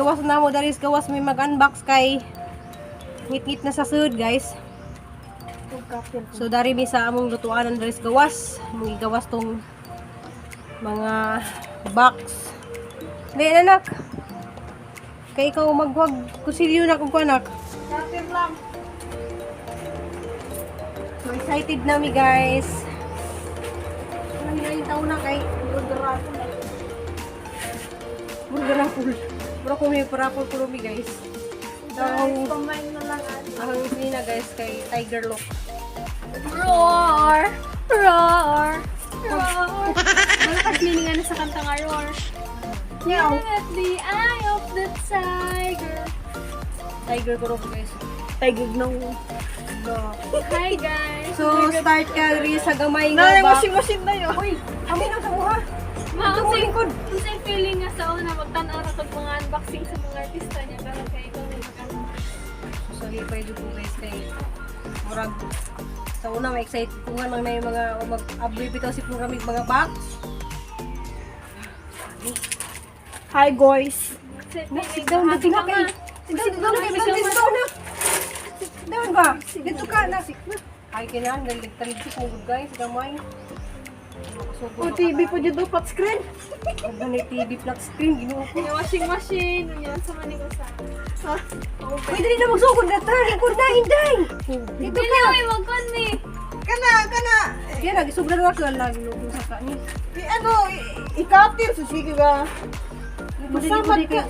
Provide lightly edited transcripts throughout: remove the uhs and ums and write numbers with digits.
Gawas na mo dali sa gawas, may mag-unbox kay ngit-ngit na sa sud, guys. So dari mi sa among lutuanan dali sa gawas, among gigawas tong mga box. Di anak. Kay ikaw magwag kusilyo na kung anak. Cutter lang. So excited na mi, guys. Ano na yung taon na kay Burger apple. Bro, kung may parapol ko mi, guys. So, Guys, combine na lang ah. ang na, guys, kay Tiger Look. Roar! Roar! Roar! Malakas meaning ano sa kanta nga, roar. Meow. At the eye of the tiger. Tiger ko guys. Tiger no. No. Hi, guys! So start ka rin sa gamay Na, nga ba? washing machine na yun. Uy, amin ang sa buha. Ma, Ito mo lingkod. unsay feeling nga sa una magtan-aw ra kag mga unboxing sa mga artista niya karon kay ikaw may mag-unbox? So lipay jud ko, guys, kay murag sa una ma excited ko nga lang na yung mga mag-abli bitaw si Pura mig mga box. Hi, guys. Unsay Na, feeling sit down nga? na tinga Happy kay. ka ma? Sit down, sit down, kay sit down na. Sit down ba? Dito ka na. Ay kailangan galig-talig mo good, guys, gamay. O, TV po dito, flat screen. Ano na TV flat screen, Ginoo ko. Yung washing machine, yun sa manig sa. Uy, dali na magsugod na ta. Lingkod na, inday. Dito Dili ka. ay magkon ni. Kana, kana. Kaya nagisubra na ako lang Ginoo sa ka ni. I, ano, i-cutter. So, sige ka. Masamad ka.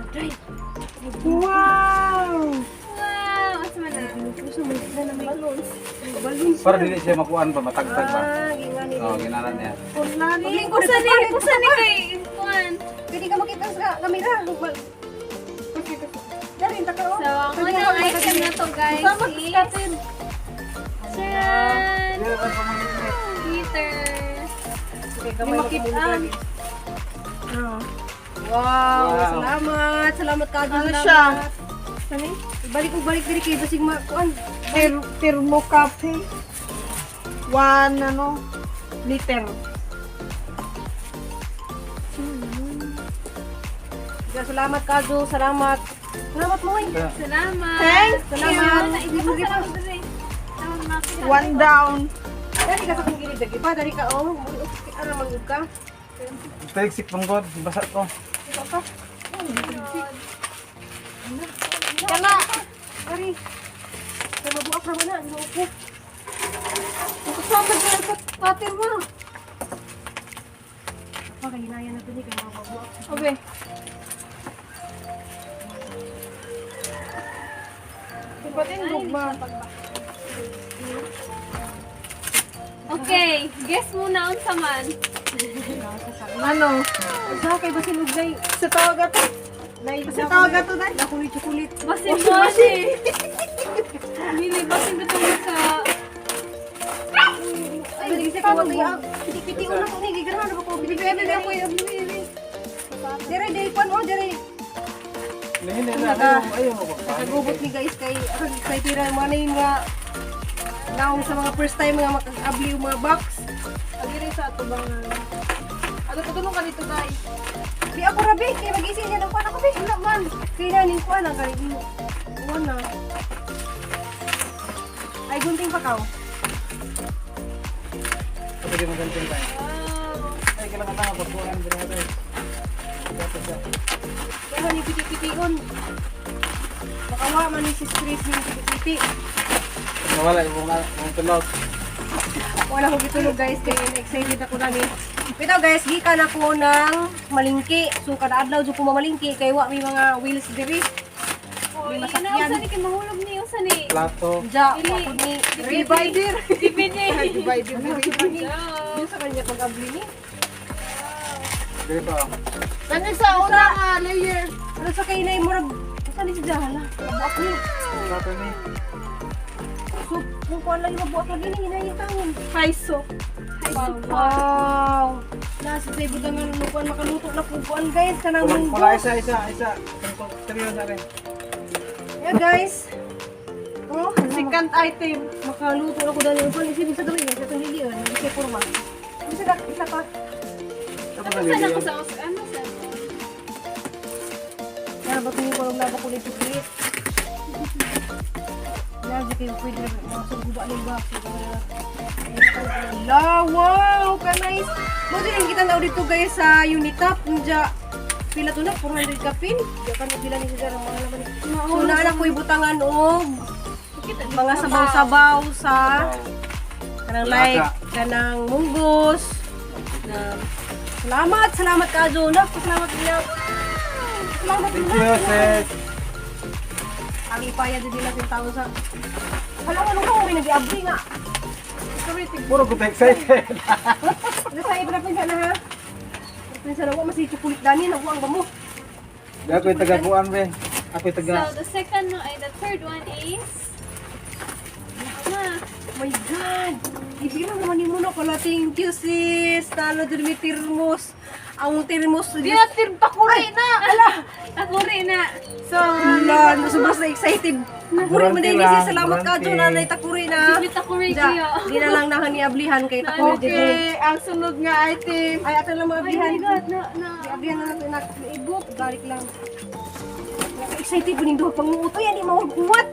Dry. Wow! Wow, asa man na? Puso mo na na may Balloons. balloons. Para dili siya makuan pa, matagtag pa. Ah, gingan ni. Oo, ginaran niya. Kunlani. Paglingkod Usa dito ni, ka, dito usa ka ni pa. kay kuan. Pwede ka makita sa kamera. Dari ta ka oh. So, ang unang item na to, guys, Masamad is cutter. Charan! Heater. Okay, gamay Di makitaan. Wow, Wow. salamat. Salamat ka. Ano siya? Ano? Balik ko balik diri kay basig ma kuan. Thermocafe. 1, ano, liter. Salamat Kajo, salamat. Salamat mo. Salamat. Thank Salamat. Hindi pa salamat dali. Salamat makita. One down. Dali ka sa kong gilid dagi pa, dali ka oh. Ano man gud ka? Taligsik pang god, basa ko. Ito ka. Kana. Ari. Kay mabuak ra man na, Ginoo ko. Masamad ka sa cutter mo. Pa kay hinaya na to ni kay mabuak. Okay. Ipatindog ba? Okay, guess muna unsa man. Ano? Sa kay basin og nay. Sa tawag ato? Nay, Sa tawag ato na? Ako ni chocolate. Basin mo ni. Dili basin bitong sa Ay, dili sa kawat ay piti-piti una ko ni giganahan ba ko. Piti-piti ako yung Dire day pan oh dire. Hindi na, ayaw, ayaw mo pa. Nagubot ni guys kay kay tira mo na yung mga naong sa mga first time mga makag-abli yung mga box. Agiri sa ato bang ano? Patulong ka dito, guys. Di ako rabi kay mag-isi niya ng kuan ako bi. Wala man. Kay na ning kuan ang kay kuan na. Ay gunting pa kaw. Pwede mo gantin tayo. Wow. Ay, kailangan tama, pagbuhan, dili na tayo. Dapat siya. Kaya ni piti-pition. Makawa man ni si stress ni piti-piti. Nawala yung mga tulog. Wala ko gitulog, guys, kay excited ako nami. Bitaw, guys, gikan ako ng malingki. So kada adlaw jud ko mamalingki kay wa may mga wheels diri. Oy, May ano masakyan. usa ni kay mahulog ni usa ni. Plato. Ja, wa ko ni Divider. DVD. Divider. Yun sa kanya pag-abli ni. Dili pa. Kani sa una nga layer. Ano sa kay inay murag usa ni si Jahala. Mabuak ni. Plato ni. So kung kuan lagi mabuak lagi ni inay tawon. High soap. Wow. Nasa sa ibutangan no kuan makaluto na po kuan, guys, kanang Kulang munggo. pula, isa, isa, isa. Trio sa rin. Yeah, guys. Oh, Second item. makaluto na ko dali kuan isip sa gawin sa itong hilion, isa porma. Isa na, isa pa. Tapos Ano ang sa ako lili. sa ano sa? Kaya ba tingin ko lang laba ko ng chocolate? Lagi kayo pwede na mga suguba ng box. La, wow! Ka-nice! Buti rin kita na dito, guys, sa Unitop. Nja, pila to na, 400 ka pin. Di ka pila ni siya ng mga naman. So, naana ko ibutangan og mga sabaw-sabaw sa kanang like, kanang munggos. Na, salamat, salamat ka, Jonah. Salamat niya. Salamat Thank you, sis. Ang ipaya din nila yung tao sa. Hala ko nung may nag-abli nga. Puro ko excited. Nasa ibra pinsa na ha. Pinsa na wa mas chocolate dani na ang bamo. Di ako yung taga-buan, be. Ako yung taga. So, the second no, ay the third one is. Ano? My God! Ibig lang naman mo na pala. Thank you, sis. Talo din may termos. Ang termos. Tinatir takuri na. Ala! Takuri na. So, Ala, sobrang na excited. Takuri man din Durante sis. lang, Salamat ka, durante. John. Nanay, takuri na. May takuri Ja, kayo. di na lang nahan ni ablihan kay takuri din. Okay, ang sunod nga item. Ay, ato lang mga Ay, ablihan. my God, na, na. Ablihan na natin na i-book. Balik lang. Excited ko ning duha panguutoy ani mao kuwat.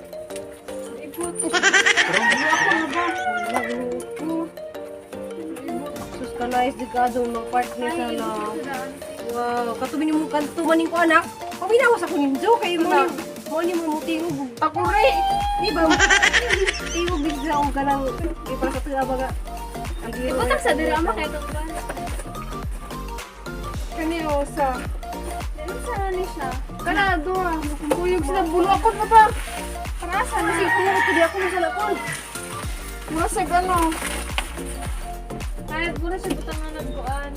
Ibut. Sus ka nice di ka doon mga partner Ay, sa ibut na. ko na. Wow, katumin mo kanto maning ko anak. Paminaw sa kunin jo kay mo ni mo ni mo tingog. Takuri. Di ba? Tingog bigla og kanang di para sa tuwa ba nga. Ibutang sa drama kay itong ba? Kani o sa. Ganun sa ano siya. Kana duha. Kuyog sila bulo ako na ba? Para sa Kasi kung ko di ako mo sa lakon. Mura sa gano. Ay, puro siya butangan ng kuan.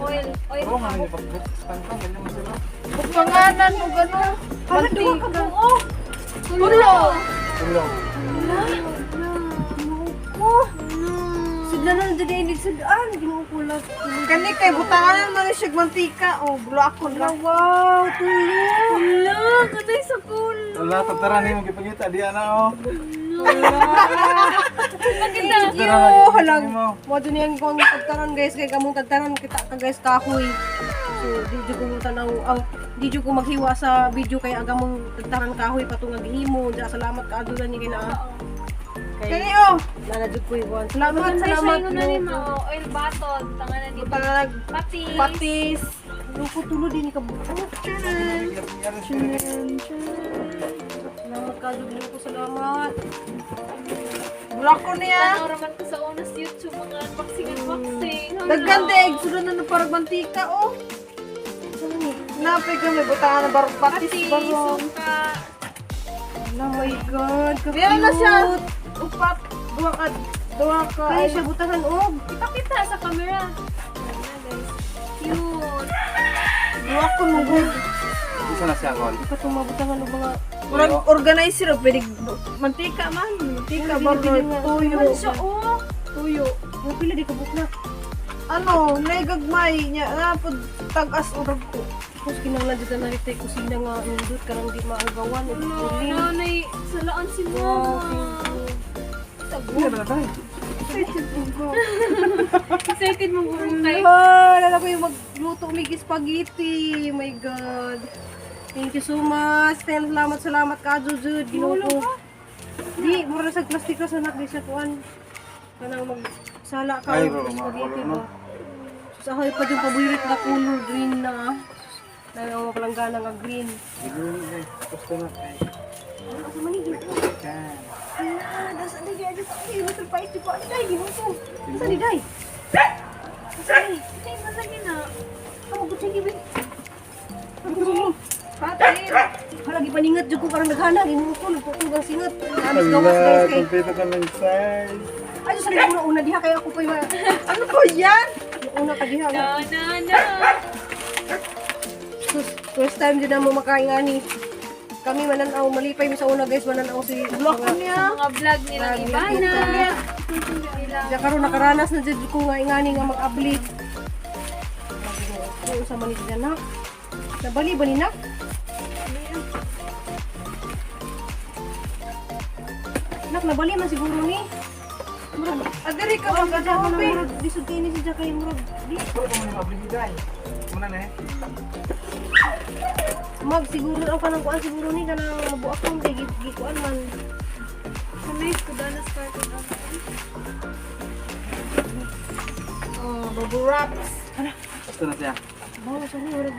Oil. Oil. Oo, nga, nagpag-book. Ka, ganyan mo sila. Bukanganan mo gano. Hala duha ka buo. Tulo. Tulong. Ko. Sudlan na dyan ini sudan. Ginoo ko lang. Kani kay butanganan man ni siya mantika o bulo ako na. Wow, tulo. Hala, katay sa cool. Wala, tataran ni mo gipangita. Di ana, oh. Maganda. Thank you. Halag. Mo dun yung kung tagtaran, guys, kay kamong tagtaran kita ka, guys, kahoy. So di jud ko tanaw ang di jud ko maghiwa sa video kay aga mong tagtaran kahoy patungag himo. Ja salamat ka adulan ni kay naa. Kay Kani o. nana jud ko iwan. Salamat, Maganda siya salamat. yung ano ni ma, oh, oil bottle. Tanganan dito. Butanganan Patis. patis. Loko tulo din ni kabuo. Salamat ka adulan ko, salamat. Bulo ako niya. Tanaw raman ko sa una sa YouTube, mga unboxing, unboxing. Hala. Daghan deg sulod na parang mantika o. Ano ni? Napay kami butangan na barong patis Patis, barong. suka. Oh my God, ka Meron na siya. cute. Upat duha ka duha ka. Kaya siya butangan og. Ipakita sa camera. Ayan, guys. Cute. Duha ko mo good. Isa na siya, Gol. Ikaw itong mabutangan og mga Murag organizer o pwede mantika man, mantika barong tuyo. Ano siya, oh. Tuyo. Mga pila di kabuk na. Ano, naigagmay niya napod tag-as urag ko. Tapos kinahanglan dito na rin tayo kusina nga nindot karang di maagawan. No, Ulin. nanay, salaan si Wow, mama. thank you. Hindi na tayo. Excited mong gurong kay. Ah, lala ko yung magluto mig spaghetti. My God. Thank you so much. Salamat, salamat ka, Jujud. Ginoo ko. Di, mura na sa plastic ra sa anak di siya kuan. Kanang magsala ka Ay, og bro, spaghetti mga ba. Sus, ahoy pa yung paborit na color green na. Dahil ang palanggana nga green. Gusto na. Ano sa manigin? Ala, nasa na di aja sa akin. Ito pa ito pa. Ay, ginoo ko. Asa ni Day? Asa ni? Ay, malagi na. Amo ko sige be. Amo ko sige. Pati. Hala gipaningat jud ko parang naghana ginoo ko nagputog ang singat. Amis gawas, guys, kay. Kompleto ka ng size. Ay sa una una diha kay ako pa yung Ano po yan? una ka diha. No, no, no. Sus, first time din na mo makaingani. Kami mananaw, malipay mi sa una, guys, mananaw si Bulo ko niya. Mga vlog nila Vlog Ivana. nila. Nila. Diya karon nakaranas na jud ko nga ingani nga mag-abli. Kung sa man ni nak. Nabali ba ni nak? Nak, nabali man siguro ni. Adiri Diri ka Wala mag ka ano, na murag lisod kay ni siya kay murag. Di Puro ko muna mabili. Muna na eh. mag siguro ang kanang kuan siguro ni kanang mabuak kong kay gikuan man. Nice ko dana sa karton. Oh, bubble wraps. Ito na siya. Bawo sa ni murag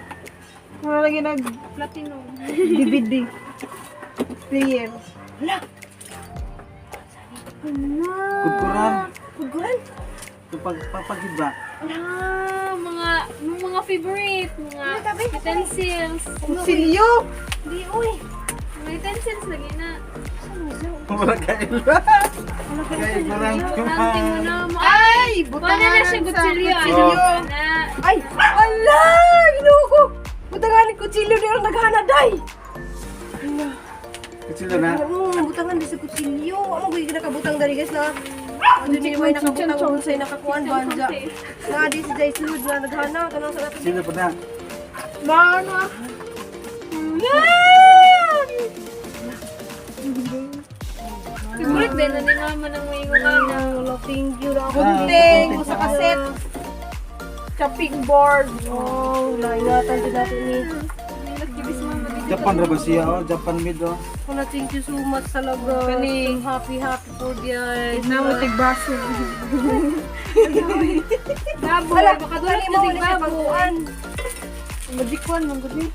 Wala lagi nag Platinum. DVD. Player. hala. Kudkuran. Kudkuran. Ito pagpagid ba? Ah, mga favorite, mga utensils. Kutsilyo. Di uy. Mga utensils lagi na. Saan ni siya? Wala kayo. Wala ka Kaya ignorante Nanti mo man. na. Ay, Wala na siya kutsilyo. Kutsilyo. Na. Ay, ala, Ginoo ko. Butangan ni kutsilyo di ang naghana day. Ala. Kutsilyo na. Oo, butangan di sa kutsilyo. Amo gyud nakabutang dali guys na. Ano ni may nakabutang unsay nakakuan banja. Na di si Jai sulod na naghana kanang sa natin. Kutsilyo pa na. Maano ah. Favorite din na ni mama ng may nga na. Wala, thank you na ako. Gunting, sa kaset. Chopping board. Oh, laingatan din natin ni. Nagkibis mama dito. Japan ra ba siya oh? Japan made oh. Wala, thank you so much talaga. Kani. So happy, happy for guys. Na mo tigbaso. Baboy, Wala, baka dulat kani na mo din ni siya baboy. pangkuan. Magikwan man gud ni.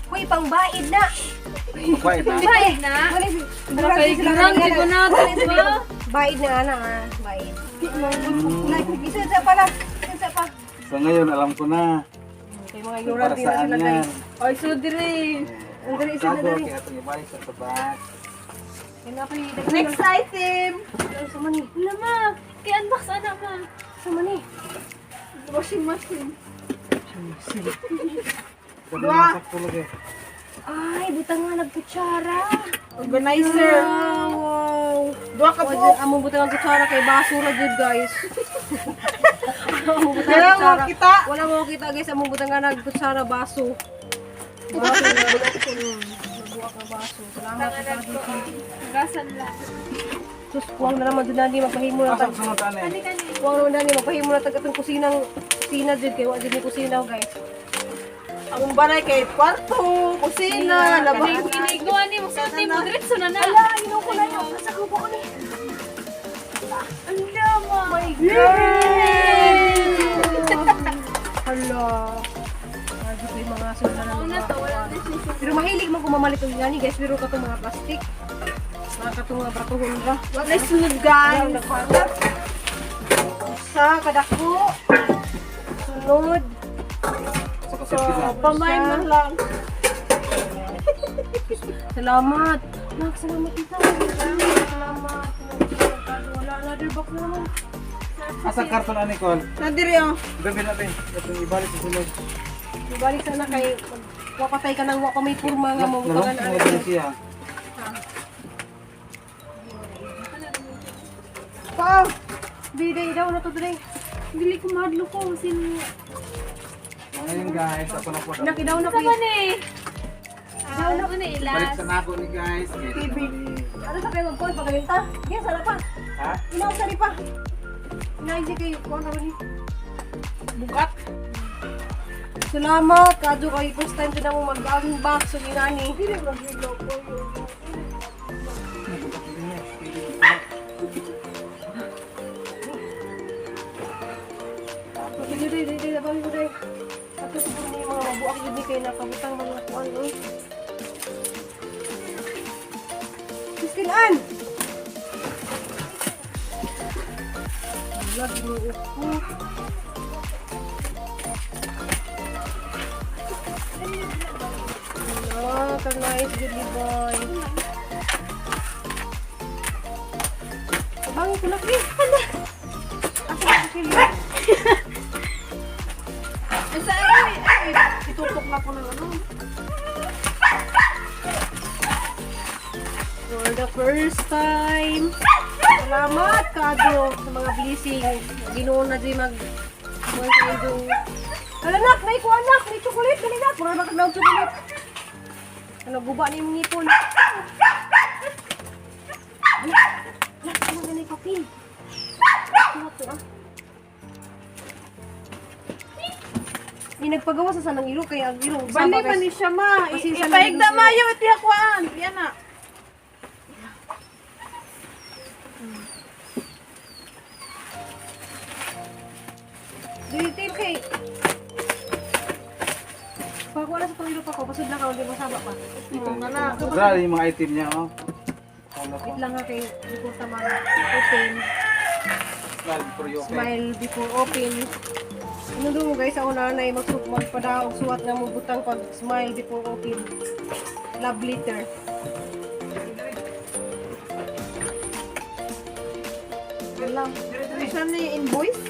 Hoy, pangbaid na. Quiet na. Baid na. Wala si Baka ignorante ko na ito ba? Baid na ana ah, baid. Like, isa sa pala. Isa pa. So ngayon alam ko na. Okay, mga Kung para ignorante na saan sila yan. guys. Ay, so diri. Ang dali sila Tago, dali. kaya itong ibalik sa tabak. Kaya ako yung Next item. Sa mani. Wala ma. Kay unbox ana ma. Sa mani. Washing machine. Dua. Tulog eh. Ay, butang nga nagkutsara. Organizer. Wow. Duha ka Wala, buok. among butang ang kutsara kay basura jud guys. Among butang Wala ang mo kutsara. kita. Wala mo kita guys, among butang nga nagkutsara baso. Baso na Nabuak na baso. Salamat sa Gasan lang. Sus, kuwang na naman dyan nani magpahimo na Asa tag. sunod ano eh? Kani kani. Kuwang naman nani magpahimo na tag atong kusinang kusina jud kay wa jud ni kusina guys. Ang balay kay kwarto, kusina, labahan. Kani kinigwa ni mo sulti mo diretso na na. Ala, ginoo ko na yun. Sa kubo ko ni. Ala ma. My God! Hala. Medyo ko yung mga sundan na Una mga to wala na siya. Pero mahilig man kumamalit og ngani guys, pero katong mga plastic. Mga katong mga bratuhon ra. Wala sunod guys. Naghanap. Sa kadako. Sunod. Sa kasip na. Pamain man lang. Salamat. Nak, salamat tita. Salamat. Salamat. Wala another box na naman. Asa karton ani Col? Na diri oh. Gabi na be. Itong ibalik sa sulod. Balik sana kay wapatay ka nang wa pa may purma nga mo Nalong butangan mo din siya. Pa. Biday daw na to dre. Dili ko mahadlo ko sin. Ngayon guys, ako na po. Nak daw na Sa kay. man eh. Ah, ano na Balik ilas. sa nako ni guys. TV. Ano sa kayo magkuhan pagalinta? Yes, sana pa. Ha? Inaw sa pa. Inaw si kay kuan na ni. Bukat. Salamat kadyo kay first time din ako mag-unbox og inani. Dili maghilo ko yun. Dili dili dili dili dili. Ato siguro ni mga mabuak jud ni kay nakabutang mga kuan oy. Christine Ann. Wala ginoo ko. Wala, ka-nice, good boy. Abangin ko na, Chris. Hala. Asa ka, Chris? Ay, sa ay, ay, itutok na ko ng ano. For the first time. Salamat, Kado, sa mga blessing. Ginoo na di mag... Kuwan sa inyong... Hala, nak! May kuwan, nak! May chocolate! Dali, nak! Mura na chocolate. Ano, guba na yung ngipon. Hala! Hala, ano ganay papel? Ano to? Ni nagpagawa sa sanang ilo kay ang ilo saba, Bali man guys. ni siya ma. Pasensya na Ipaigda dito. mayo iti hakuan. Yan na. Dili tayo kay Pakuha na sa tong ilo pa ko, pasud lang ka, hindi mo saba pa. Grabe yung mga item niya, oh. Ano ko? Wait lang ha kay before ta open. Smile before you open. Smile before open. Ano do mo guys, ako nanay magpadaog suwat nga mo butang pag smile before open. Love letter. Wala. Siya ni invoice?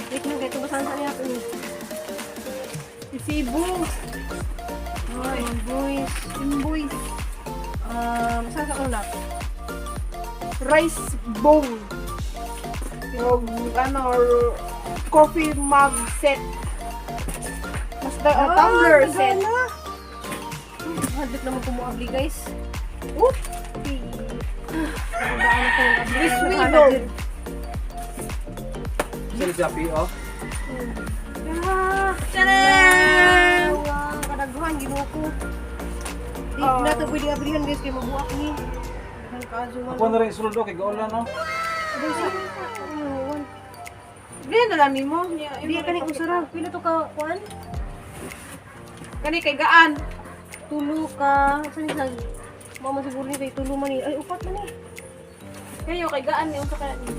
Wait lang guys, basahan sa niya ito. Resibo. Oh, invoice. Invoice. Saan sa una? Rice bowl. O ano, or coffee mug set. Basta, oh, tumbler set. Hadlok naman kumuabli guys. Oop. Nakabaan ako ng abli. This swivel. Sino siya, oh? Ah, Tadam! wow, kadaghan, ginoo ko. Di Oh. na ito pwede ablihan guys kay mabuak ni. Daghan kaazo man. Ako na rin sulod, okay, gaula, no? Guys, ano, one. Bili na lang nimo. Di ka ni usara. Pila to ka kuan? Kani kay gaan. Tulo ka. Saan ni sa Mama siguro ni kay tulo man ni. Ay, upat man ni. Kayo, kay gaan niyo sa kaya niyo.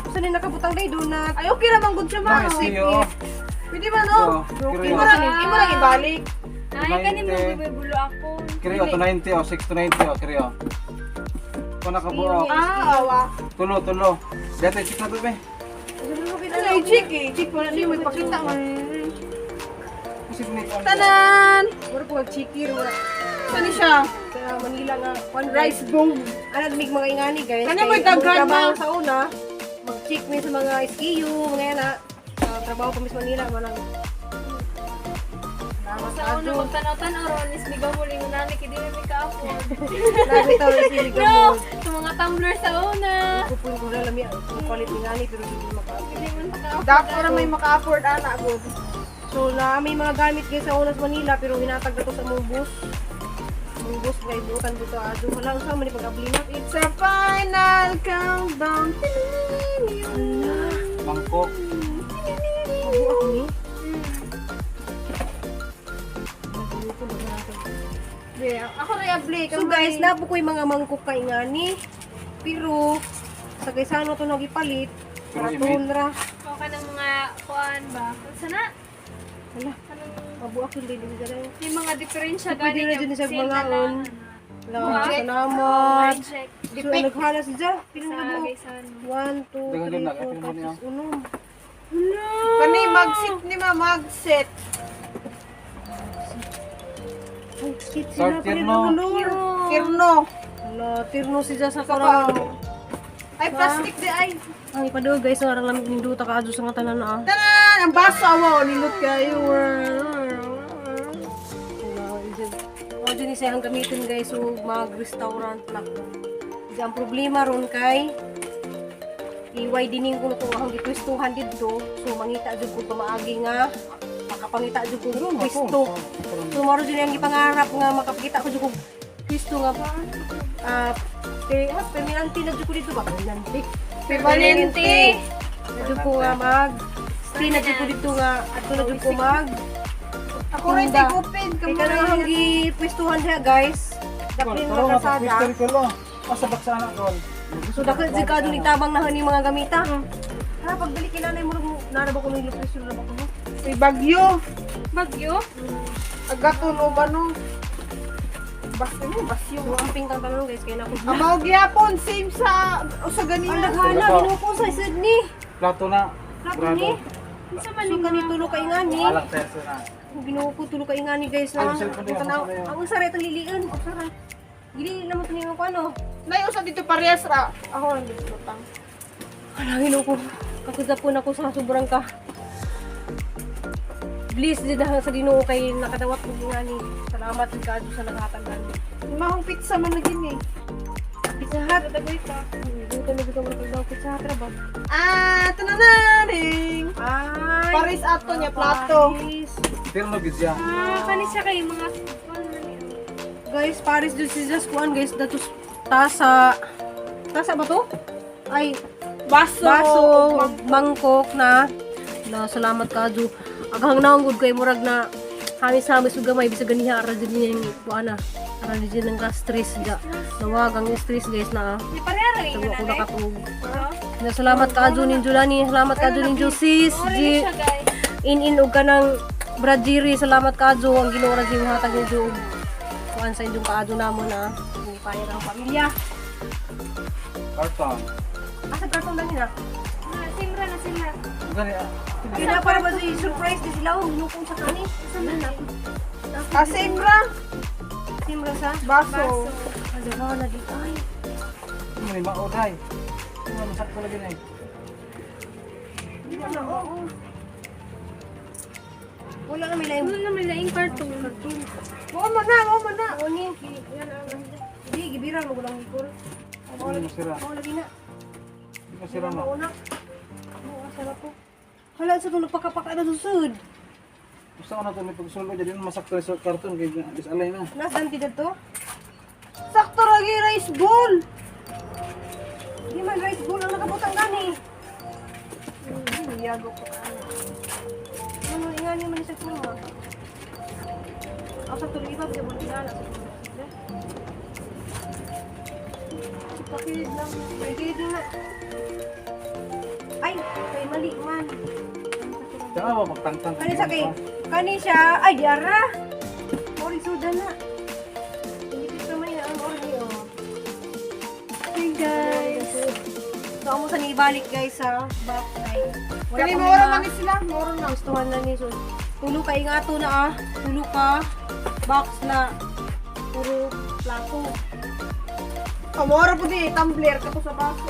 Saan ni nakabutang day donut? Ay okay ra man gud siya ma. Nice, see oh. Pwede ba no? Kiriyo. Imo lang, imo lang ibalik. Ay, kani mo 90. bubulo ako. Kiriyo, 290, oh. 6 to 90, oh. Kiriyo. Kung nakabuo. Ah, awa. Tulo, tulo. Dati, check na to, be. Siguro ko Ano yung chick eh? Chick mo na niyo may pakita man. Kasi may Tanan! Mura po chikir wala. Saan siya? Sa Manila nga kuan Rice bowl. Ano mig mga ingani guys. Kani Kay mo'y daghan, among trabaho ma. sa una, mag-check mi sa mga SKU, mga yana. Sa trabaho ko sa Manila manang. Salamat Sa una, adto. magtanaw-tanaw ron, is bigaw mo rin nani, kaya di may ka-afford. Lagi taw si No! Sa mga tumbler sa una. Kupuin ko na lami ang quality ngani pero di maka. Hindi man maka-afford. Dapat ra may maka-afford ana gud. So na may mga gamit guys sa una sa Manila pero hinatag na to sa mong bus. Mong bus kay buutan ko to adto. Wala unsa man ni pag-abli na. It's a final countdown. Mangkok. Mabuak ni. Yeah, ako rin abli. So guys, napo ko yung mga mangkok kay ngani. Pero sa gaysano to nagipalit, Pero raton ra. O ka ng mga kuan ba? Sana? Wala, Anong mabuak yung din dala. may mga diferensya So, pwede gani na dyan sa same mga na lang, on. ano. Wala, salamat. Check. So, naghala si Ja. Pila Sa na mo? gaysano. 1, 2, Daghan 3, yun na, 4, pila mo 5, niya. 6, unom. Kani mag-sit ni ma, mag-sit. Ay, shit, sila Start pa rin tirno. ang color. Kirno. Wala, tirno si Ja sa Sa karang. Ay, plastic di ay. Ang ipadog guys, ang lamig ninduta ka adto sa nga tanan ah. Tanan! Ang baso awa, nindot kayo. O dyan siya ang gamitin guys, so mag-restaurant lang. Di ang problema ron kay i-widening ko na itong akong gipwestuhan dito. So mangita jud ko pamaagi nga makapangita jud ko pwesto. So maro jud ang gipangarap nga makapakita ko jud ko pwesto nga ah permanente na jud ko dito ba? Permanente. Permanente. Na jud ko nga mag stay na jud ko dito nga adto na jud ko mag Ako rin Tinda. tigupin. Kay kanang ang gipwestuhan diha guys. Daplin Pero nga nga, kalsada. pag ko lo. Asa baksana ko. So dako jud ka dun itabang na ni mga gamita. Ha pagbalik kinanay mo nara ba ko nung pwesto na ba ko? May bagyo. Bagyo? Agaton o ano. Basta mo, basyo. So amping kang tanon guys kay nako. Amaw gyapon, same sa o sa Ang ganina. daghana ginuko sa Sydney. Plato na. Plato ni. Unsa man So kani tulo kay ngani. Alak tayo na. Ginoo ko tulo kay ngani guys na. Ang cellphone niya, Tanaw, masama yun. ang usara itong liliin. Usara. Gili naman to ninyo ko ano. Nay usa dito parehas ra. Ako lang dito tang. Ala ginoo ko. Kakudapon ako sa sobrang ka. Bliss di dahil sa Ginoo kay nakadawat ko ngani. Salamat sa God sa naghatag gani. Mahong pizza man na gini. Pizza Hut. Dadagoy pa. Hindi ko na ko Pizza Hut ra ba? Ah, tanananing. Ay. Paris ato niya, plato. Paris. Tirno gid siya. Ah, kani siya kay mga Guys, Paris dun si Just Kuan, guys. Datos tasa. Tasa ba to? Ay, Baso. baso, mangkok na. Na salamat ka adu. Aghang naong gud kay murag na hamis-hamis ug gamay bisag ganiha ara jud niya yung kuan na. Ara jud nang ka stress ga. Nawag ang stress, guys, na. Di pareha ra Tago yun ako na. nakatug. Na salamat ka adu nin Julani, salamat ka adu nin sis. G siya, guys. in og kanang Brad Jerry, salamat ka adu ang Ginoo ra jud hatag ninyo og kuan sa inyong kaadto namo na payag ang pamilya. Carton. Asa karton lang na? Ah, simra na simra. Gani ah. Kaya para ba sa surprise di sila oh, ginukong sa kani. Ah, same ra. Simra sa Baso. Adaw na di ay. Ano ni mauday. Ano masakto lagi na eh. Di ba na oo. Wala na may laing Wala na may laing cartoon. Mao man na, mao man na. Oo ni, yan ang di gibira mo gulang ikol. Ano masira? Oo lagi na. Di masira no. Mauna. Oo, asa na to. Hala sa tulog pakapaka na susud. Gusto ko na to may pagsulod dyan masakto sa karton kay disalay na. Nas danti dito. Sakto ra gyud rice bowl. Di man rice bowl ang nakabutang gani. Yago ko ka. Ano ingani man sa tulog. Asa tulog iba sa bulong na sa tulog. Pakilid lang. Ay, na. Ay, kay mali man. Tsaka ba magtangtang. Kani sa kay kani siya ay di ara. Ori suda na. Hindi ko man ang ori oh. Hey guys. So amo sa nibalik, guys, sa box ay wala Kani pa mao ra may man ni sila, mao ra na. gustuhan na ni so tulo ka ingato na ah. Tulo ka box na puro plato. Ah, mao ra pud ni tumbler kato sa baso.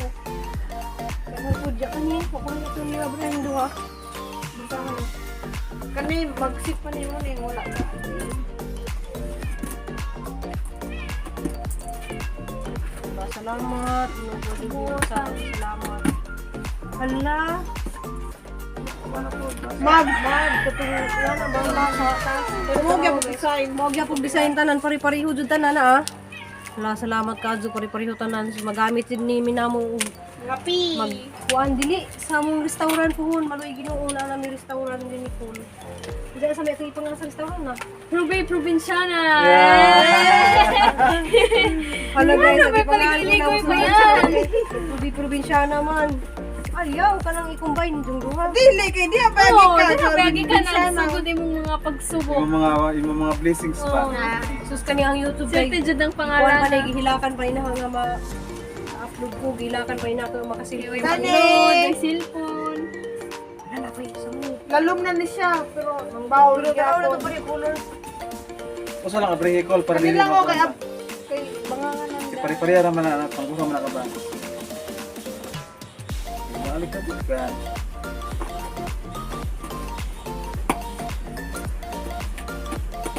Kaya po diya kani, ako na ito niya brand duha. Basahan. Kani magsip pa nimo ning wala ka. Diba, salamat. Ginoo sa salamat. Hala, Mag mag katong wala na bang basa. mo gyud design. Mo gyapon design tanan pare-pareho jud tanan ah. Hala, salamat ka pare-pareho tanan magamit din ni minamo og Ngapi. mag kuan dili sa among restaurant puhon maloy Ginoo na nami restaurant din ni Paul. Diyan sa may itong ipangalan sa restaurant na. Rubey Provinciana. Hala guys, Ano, may ang ipangalan paligiligoy na pa yan. Ruby Provinciana man. Ayaw ka nang i-combine yung duha. Dili kay di pa Oo, ka. di na pagi ka na sugod imong mga pagsubok. Yung mga blessings pa. Sus kani ang YouTube Swerte guys. jud ang Kuan pangalan. pa na gihilakan pa ina nga ma upload ko gihilakan pa ina ko makasilip. Kani. Upload, may cellphone. Wala na pa sa mo. Lalom na ni siya pero mang bawol Pero tao na to gyapon. pare color. Usa lang ka vehicle para Kani dili lang o kay makuha. ab kay bangangan na. Kay pare-pareha ra man na pangguha man na ka ba. Balik ka bukan.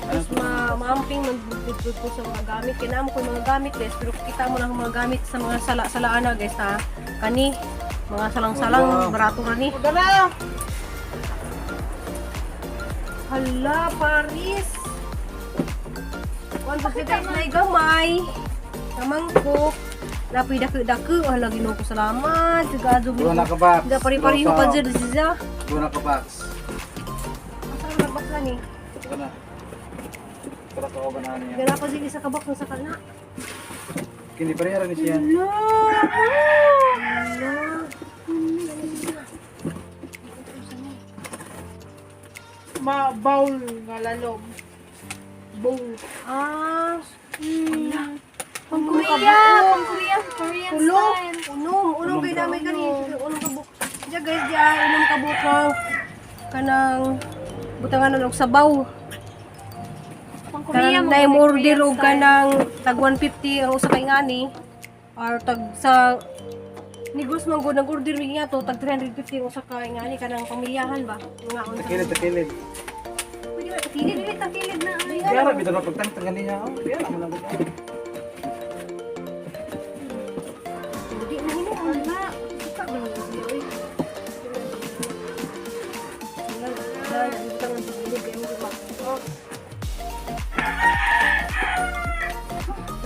Mas ma maamping magbudbud ko sa mga gamit. Kaya namo ko yung mga gamit, guys, pero kita mo na ang mga gamit sa mga sala-salaan na, guys, ha. Kani mga salang-salang Wow. barato ra ni. Dala. Hala, Paris. Kuan pa guys, may gamay. Namangkok. Napoy dako-dako. Hala, Ginoo ko salamat. Sigado Duha na ka box. Da pare-pareho pa dyan siya. Duha na ka box. Asa ang nabak na ni? Ito na. Para to ba na niya. Gana pa sige sa kabak sa kana. Kini pareha ra ni siya. Hala! Hala! Ma bowl nga lalom. Bowl. Ah, Pang Korea, pang Korea, Korean Ulo. style. unom, unom kay damay kani, unom ka buk. Diya guys, diya inom ka buk ng kanang butangan og sabaw. Pang Korea, Kanang mga naay mo order Korean og style. kanang tag 150 ang usa kay ngani or tag sa Negros man gud nag-order mi nga to tag 350 ang usa ka ngani kanang pamilyahan ba? Mga unsa. Takilid, takilid. Pwede ba takilid? Dili takilid na ay. Kaya ra bitaw pagtangtang ganiya. Oh, kaya ra man lang.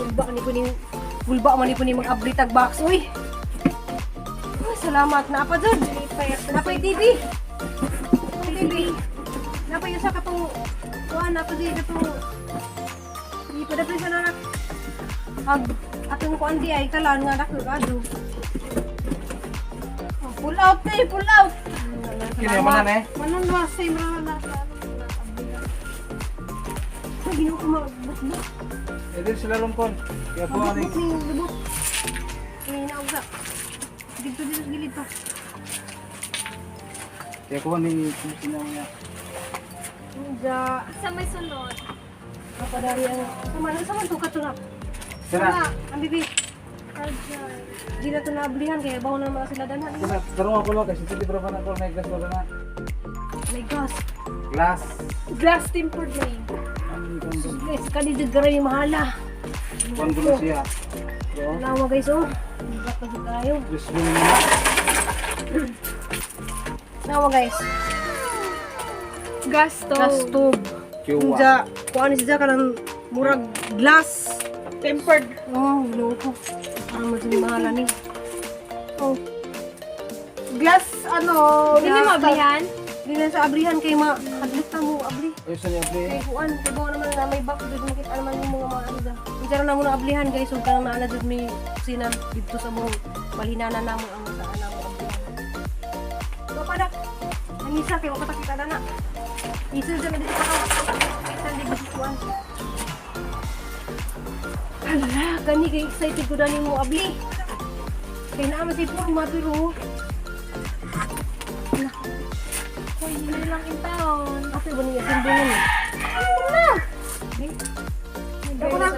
Gulba ni po ni gulba man ni po ni mag-abli tag box uy. Uy, salamat na pa jud. Napay TV. Ang TV. Napay usa ka tong kuan na pa jud katong ipadapin sa nanak. Ag atong kuan di ay kalan nga dako kado. Oh, pull out na eh, pull out. Kini man na eh. Manon na, same ra na sa ano. Ay, Ginoo ko magbukbuk. Eh, dili sila lungkon. Kaya po ani. Magbukbuk ning lubot. Kaya na uga. Dito dito sa gilid pa. Kaya ko ni sina niya. Unja. Sa may sunod. Kapadari ang sama na sama to kato na. Sira. Ang bibi. Fragile. Di na to naablihan kaya bawo na mga sila danhan. Kuna tarong ako lo kasi sensitive ra pa na ko may glass wala na. May gas. Glass. Glass tempered na yun. Guys, kani jud garay mahala. Kuan gulo siya. Yo. Salamat guys oh. Bigat pa jud tayo. Gusto mo na. Nawa guys. Gas stove. Gas stove. Kiwa. Unja, kuan siya kanang murag glass. Tempered. Oh, Ginoo ko. Parang medyo mahala ni. Oh. Glass, ano. Hindi mo ablihan? Di na sa ablihan kay ma hadlok ta mo abli. Ay sa niya pre. Kay kuan, kay bawo naman na may box jud makita naman yung mga mga ano da. Unsa ra na mo na ablihan guys, ug kanang naa na jud may kusina didto sa mong balhinana namo ang sa namo ablihan. So pa na. Ang isa kay wa pa ta kita na na. Isa dyan na dito pa ka. Isa di gusto kuan. Hala, kani kay excited ko dani mo abli. Kay naa man say forma pero Uy, hindi lang in town. Ate ba niya sundungan eh? Ano na? Ako na.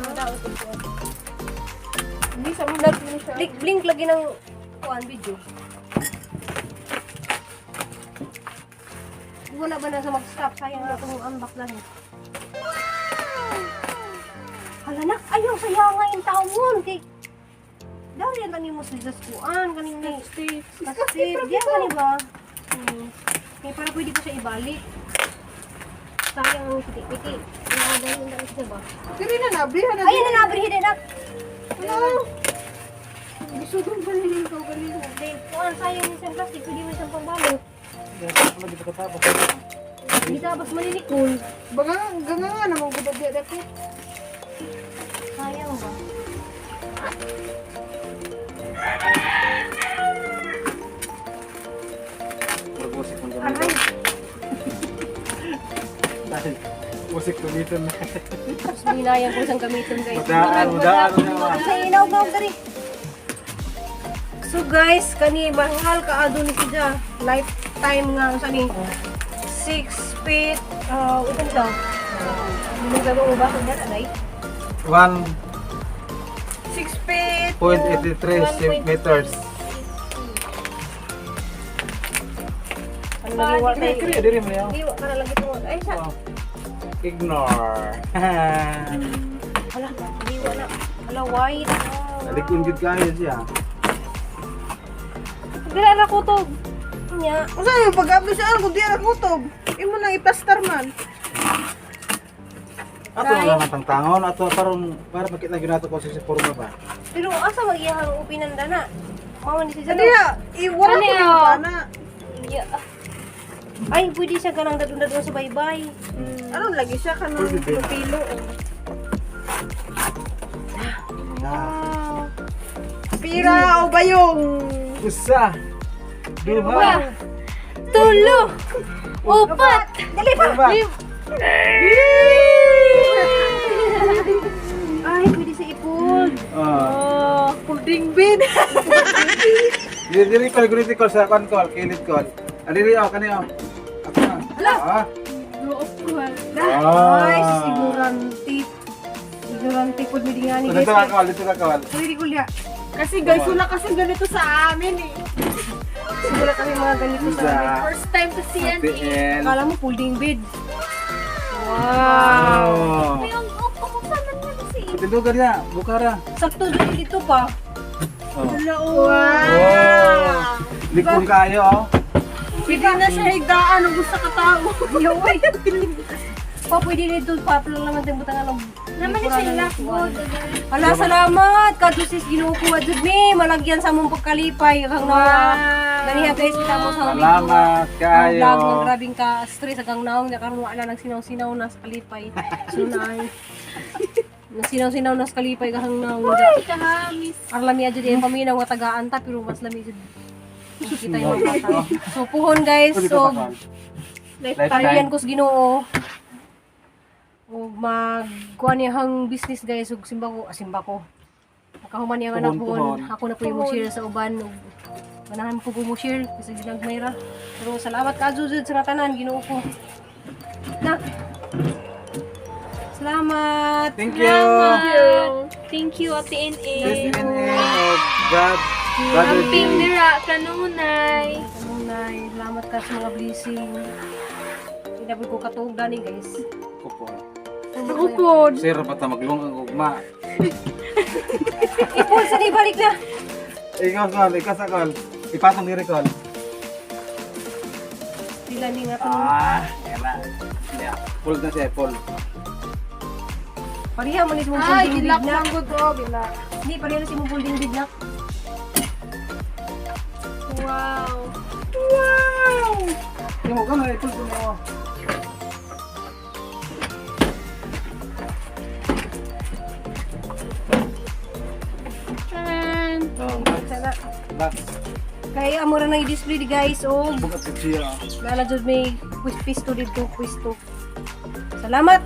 Hindi sa mga mo siya. Blink, blink lagi ng kuan video. Wala ba na sa mag-stop? Sayang na itong unbox lang eh. Hala nak, ayaw sayang nga yung taon. Kay, dahil yan kani mo sa Diyos kuan, kaning ni. Kasi, diyan kani ba? Kaya para pwede ko siya ibalik. Sayang ang piti-piti. Nakagaling na siya ba? Dili na nablihan na. Ayun na nabrihin na. Ano? Gusto ba nila ikaw galing? Hindi, kuan sayang yung isang plastic, pwede mo isang pangbalot. Wala di pa katapos. Hindi tapos malilikol. Baga, ganga nga namang gudad di dati. Sayang ba? Murag usik mong gamiton. Dahil usik gamiton na. Tapos binayang ko isang gamiton guys. Mudaan, mudaan na. Sa inaw ba dari? So guys, kani mahal ka ni siya. Lifetime nga sa ni 6 feet utan siya. Hindi ba mo ba kung anay? 6 feet. 1.83 meters. Ano lagi wa Kaya kay kaya diri mo niya. Di wa kana lagi tungod. Ay sa. Oh. Ignore. Hala, di wa na. Hala white. Nalikon jud kayo siya. Dila na kutob. Nya. Unsa yung pag-abli sa ano kung di ra kutob? Imo nang iplastar man. Ato na lang ang tangtangon ato parang para makita gyud nato kung sa forma ba. Pero asa mag-iyahang upinan dana? Mao ni siya. Ano ya? Iwala Ano ko yun? yung ana. Yeah. Ay, pwede siya ganang dadun-dadun sa baybay. Ano lagi siya kanang Pwede din. pilo. oh. Na. Pira o bayong. Usa. Duha. Tulo. Upat. Dali pa! Lima. Ay, pwede siya i-fold. Ah. Oh. Folding bin. Diri diri call guni call sa kon call kilit call. Adiri oh kani oh. Ako na. Ah. Ah. Ay, sigurante. Sigurante po ni Dingani, Dito guys. ka call, dito ka call. Pwede ko liya. Kasi guys, wala kasi ganito sa amin eh. Siguro kami mga ganito sa Usa. First time to see an ATL. Akala mo folding bed. Wow. Ay, ang upo kung saan man yan si Tindugan niya, bukara. Sakto dito dito pa. Oh. Wala oh. Oh. Likon kayo oh. Pwede na siya higdaan ang gusto ka tao. Yo, ay. Pa, pwede dito pa. Lang naman tayong butangan ng Naman na siya lock good. Hala, salamat! Kadto sis, Ginoo ko jud mi malagyan sa among pagkalipay kang nawa. Ganiha guys, kita mo sa Salamat Ang kaayo. vlog ng grabing ka stress hanggang naong na karon wala nang sinaw-sinaw na sa kalipay. So na sinaw-sinaw na sa kalipay kahang naong. Kahamis. Arlami jud yung paminaw nga tagaan ta pero mas lami jud. Kita yung mga bata. So puhon guys, so tariyan ko sa Ginoo. Ug mag kuan niya hang business guys ug simba ko, ah, simba ko. Makahuman niya ang anak Puhon, puhon. puhon. Ako na po yung mo share sa uban ug ganahan ko po mo share kasi ginagmay ra. Pero salamat ka jud sa tanan Ginoo ko. Na. Salamat. Thank you. Thank you, Ate NA. Sis NA o Brad. Brother G. Amping dira, kanunay. Kanunay, salamat ka sa mga blessing. Hindi ko katuog dani guys. Kupon. Ako po. Sir, bata maglung ang ugma. Ipon sa di balik na. Ikaw, Kol. Ikaw sa Kol. Ipatong diri, Kol. Sila ni nga to. Ah, yan na. Yeah. Full na siya, full. Pareha man is mong Ay, folding bed gilak na. lang gud oh, gilak. Hindi, pareha na si mong folding bed na. Wow. Wow! Yung ka na, ipul mo. Tran. Oh, box. Sana. Box. Kay amo ra nang i-display di guys og Bukat sa siya. nana jud may pisto dito, pwisto. Salamat.